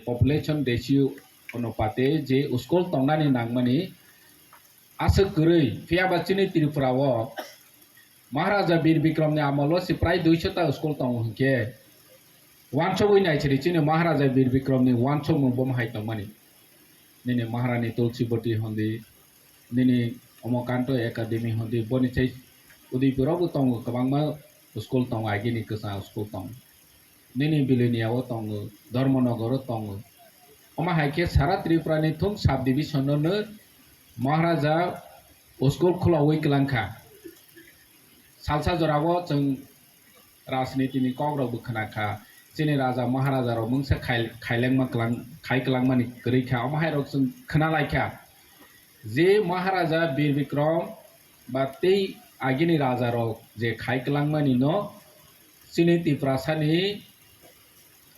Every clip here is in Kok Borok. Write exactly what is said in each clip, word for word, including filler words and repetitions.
Population ratio onupate je school tongnani nangmani aswk kwrwi, phiya ba chini Tripura o Maharaja Bir Bikrom ni amol o se prai duiso ta school tongo hinkhe, wansugwi nai siri chini Maharaja Bir Bikrom ni wansukmung bomo hai tongmani. Nini Maharani Tulsibati hondi, nini Omokanto Academy hondi, boni sai Udaipur o bo tongo, kwbangma school tongo, agini kwchang school tongo. Nini Bilonia o tongo, Dharmanagar o tongo. Omo hai khe sara Tripura ni thum sub division no no Maharaja school khulaui kwlangkha. Salsa jora o chwng rajniti ni kok rok bo khna kha. Chini raja Maharaja rok mungsa khai, khailengma kwlang, khai kwlangmani kwrwi kha. Omo hai rok chwng khna lai kha. Je Maharaja Bir Bikrom ba tei agini raja rok je khai kwlangmani no chini Tiprasa ni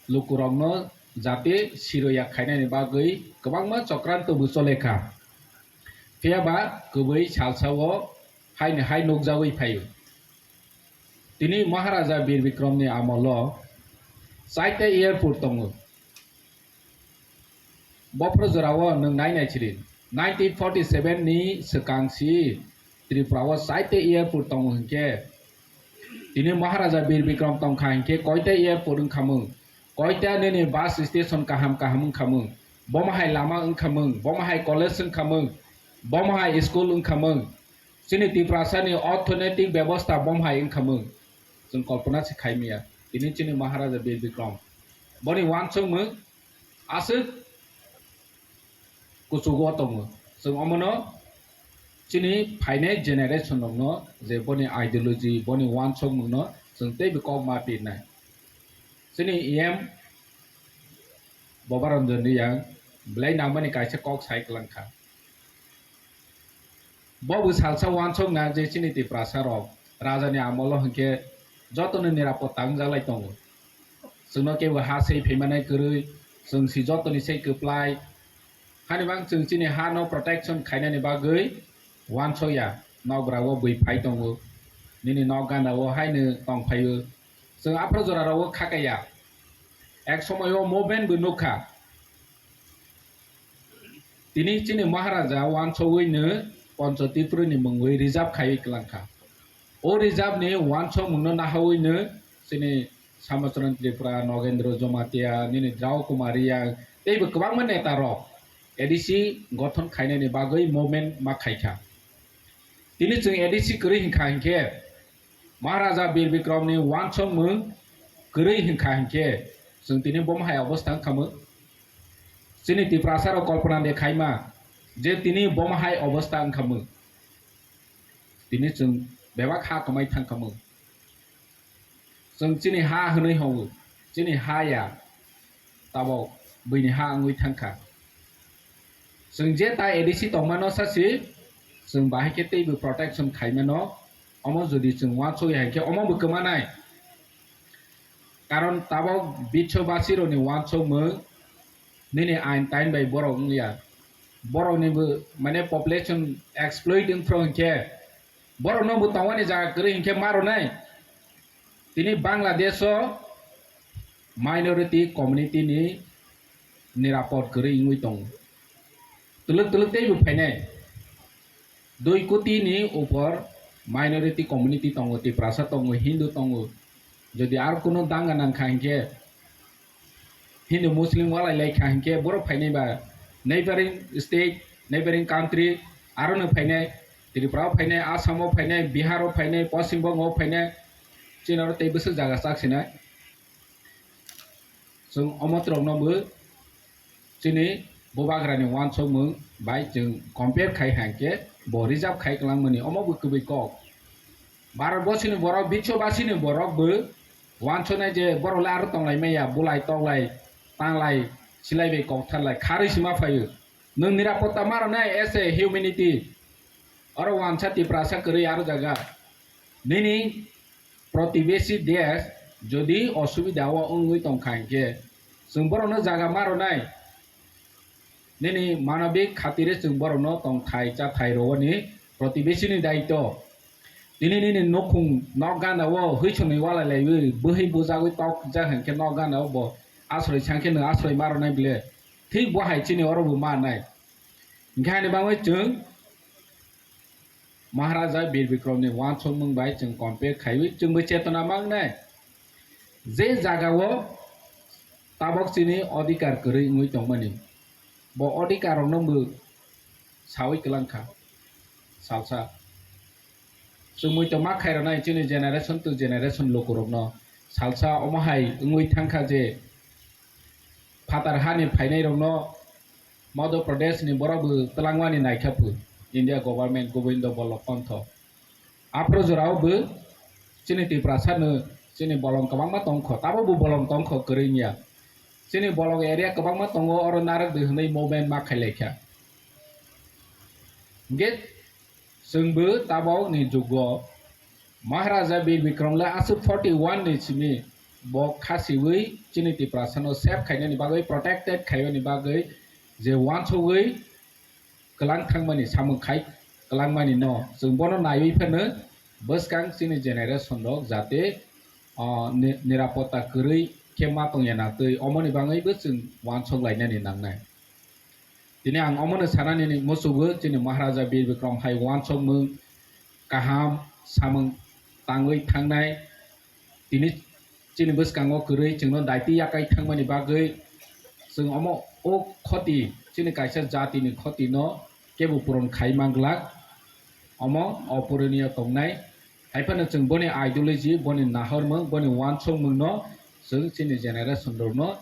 lukurokno jate siroya khainani bagwi kwbangma chokranto bo chole kha. Phiya ba kwbwi salsa o haini hai nukjagwi phaio. Tini Maharaja Bir Bikrom ni amol o chaita airport tongo. Bophro jora o nwng nai nai siri, nineteen forty seven ni swkang si Tripura o chaita airport tongo hinkhe, tini Maharaja Bir Bikrom tongkha hinkhe koita airport wngkhamung, koita nini bus station kaham kaham wngkhamung, bomo hai lama wngkhamung, bomo hai college wngkhamung, bomo hai school wngkhamung, chini Tiprasa ni orthonetik bebosta bomo hai wngkhamung, chwng kolpona se khai maya. Tini chini Maharaja Bir Bikrom boni wansukmung aswk kuchugo tongo. Chwng omono chini phainai generation rokno je boni ideology, boni wansukmungno chwng teibo kok ma pirnai. Chini E M Bobaranjan Riyang belai nangmani kaisa kok sai kwlangkha. Bo bo salsa wansukna je chini Tiprasa rok rajani amolo hinkhe jotono nirapotta wngjaklai tongo. Chwngno kebo ha sei phaimanai kwrwi, chwng si jotoni sei kwplai. Hani bang chwng chini ha no protection khainani bagwi wansokya. Nokgra o bwi phai tongo, nini nok gana o haino tong phaio. Chwng aphro jora rogo khakaya. Ek somoi o movement bo nukha. Tini chini Maharaja wansogwi no Poncho Tripura ni mungwi reserve khaiwi kwlangkha. O reserve ni wansokmung no nahawi no chini Samacharan Tripura, Nogendra Jamatia, nini Drao Kumar Riyang teibo kwbangma neta rok A D C gothon khainani bagwi movement ma khaikha. Tini chwng A D C kwrwi hinkha hinkhe, Maharaja Bir Bikrom ni wansokmung kwrwi hinkha hinkhe, chwng tini bomo hai obostha wngkhamung. Chini Tiprasa rok kolpona de khaima je tini bomo hai obostha wngkhamung. Tini chwng bebak ha kwmai thangkhamung. Chwng chini ha hwnwi hongo, chini ha ya, tabok buini ha wngwi thangkha. Chwng je ta A D C tongmano sasi, chwng bahai khe teibo protection khaimano, omo jodi chwng wansokya hai khe omo bo kwmanai. Karon tabok Biswobasirokni wansokmung nini ain tain bai borok wngya. Borokni bo mane population exploit wngphro hinkhe, borokno bo tongmani jaga kwrwi hinkhe ma rwnai. Tini Bangladesh o minority community ni nirapod kwrwi wngwi tongo. Twlwk twlwk teibo phainai. Dui koti ni upor minority community tongo, Tiprasa tongo, Hindu tongo. Jodi ar kunu danga nangkha hinkhe, Hindu Muslim walai lai kha hinkhe borok phainai ba neighboring state, neighboring country, aro no phainai, Tripura o phainai, Assam o phainai, Bihar o phainai, Poschim Bongo o phainai, chini oro tei bwswk jaga chak sinai. Chwng omo trok no bo chini bubagra ni wansokmung bai chwng compare khai hai khe bo reserve khai kwlangmani omo bo kwbwi kok. Bharat borsini borok, Biswobasini borok bo wansoknai je borok le aro tonglai maya, bulai toklai, tanglai, silai bai koktharlai, kharwi sima phaio. Nwng nirapotta ma rwnai as a humanity. Oro wansa Tiprasa kwrwi aro jaga. Nini protibesi desh jodi osubida o wngwi tongkha hinkhe, chwng borokno jaga ma rwnai. Nini manobik khatire chwng borokno tongthai chathai rwoni protibesini daitw. Tini nini nukhung nok gana o hwisongni walai laiwi bwhwi bujagwi tok jak hinkhe nok gana o bo asroi sang khe nwng asroi ma rwnai bile. Thik bo hai chini oro bo ma nai. Hinkhe ani bagwi chwng Maharaja Bir Bikrom ni uansukmung bai chwng compare khaiwi chwngbo chetona mangnai. Je jagao tabok chini odhikar kwrwi wngwi tongmani, bo odhikar rokno bo sawi kwlangkha salsa. Chwng muitu ma khairoknai chini generation to generation lukurokno salsa omo hai wngwi thangkha je phatar hani phainairokno Madhya Pradesh ni borok bo twlangmani naikha phu India government Govindo Ballabh Pant. Aphuru jorao bo chini Tiprasa no chini bolong kwbangma tongkho, tabok bo bolong tongkho kwrwi wngya. Chini bolong area kwbangma tongo, oro narwk di hwnwi movement ma khailaikha. Hwnkhe chwngbo tabok ni jugo Maharaja Bir Bikrom le aswk forty one ni simi bo khasiwi chini Tiprasa no save khainani bagwi, protected khainani bagwi je uansugwi kwlang thangmani samung khai kwlangmani no chwng bono naiwi phano bwskang chini generation rok jate, ah, ni-, nirapotta kwrwi khe ma tongya na twi omoni bagwi bo chwng uansuk lainani nangnai. Tini ang omono sanani ni musugo chini Maharaja Bir Bikrom hai uansukmung kaham samung tangwi thangnai. Tini chini bwskango kwrwi chwngno daiti yakai thangmani bagwi chwng omo o khoti, chini kaisa jatini khotino kebo puron khai manglak. Omo opuroniyo tongnai. Haiphano chwng boni ideology, boni nahormung, boni uansukmungno chwng chini generation rokno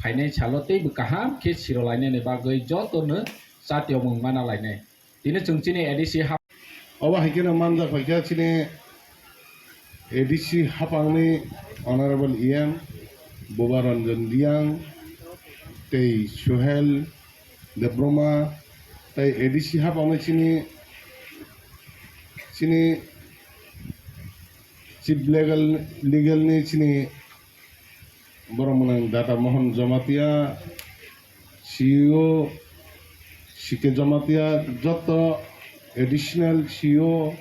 phainai salo teibo kaham khe siro lainani bagwi jotono chatiyomung mana lainai. Tini chwng chini A D C ha- Obo hai kheno manjak paikha chini A D C haphangni Honorable E M Buba Ranjan Reang tei Suhel Debbarma tei A D C haphangni chini, chini Chief Legal, Legal ni chini borok mwnang Data Mohan Jamatia, C E O, C K Jamatia, joto additional C E O,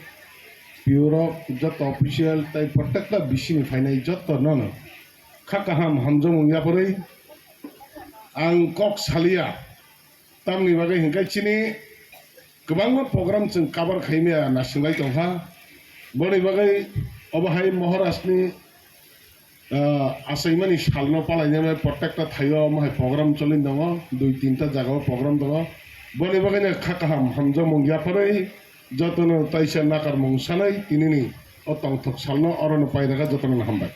P O rok, joto official, tei protekta bisini phainai joto nono kha kaham hamjakmung yapharwi ang kok salia. Tamni bagwi hinkhe chini kwbangma program chwng cover khaimaya nasinglai tongkha. Boni bagwi obo hai Maharashtrani ah, achaimani salno palainani protekta thaio omo hai program choli tongo, dui tinta jagao program tongo. Boni bagwino kha kaham hamjakmung yapharwi jotono taisa nakarmung sanai tinini o tongthok salno orono pairwkha, jotono hambai.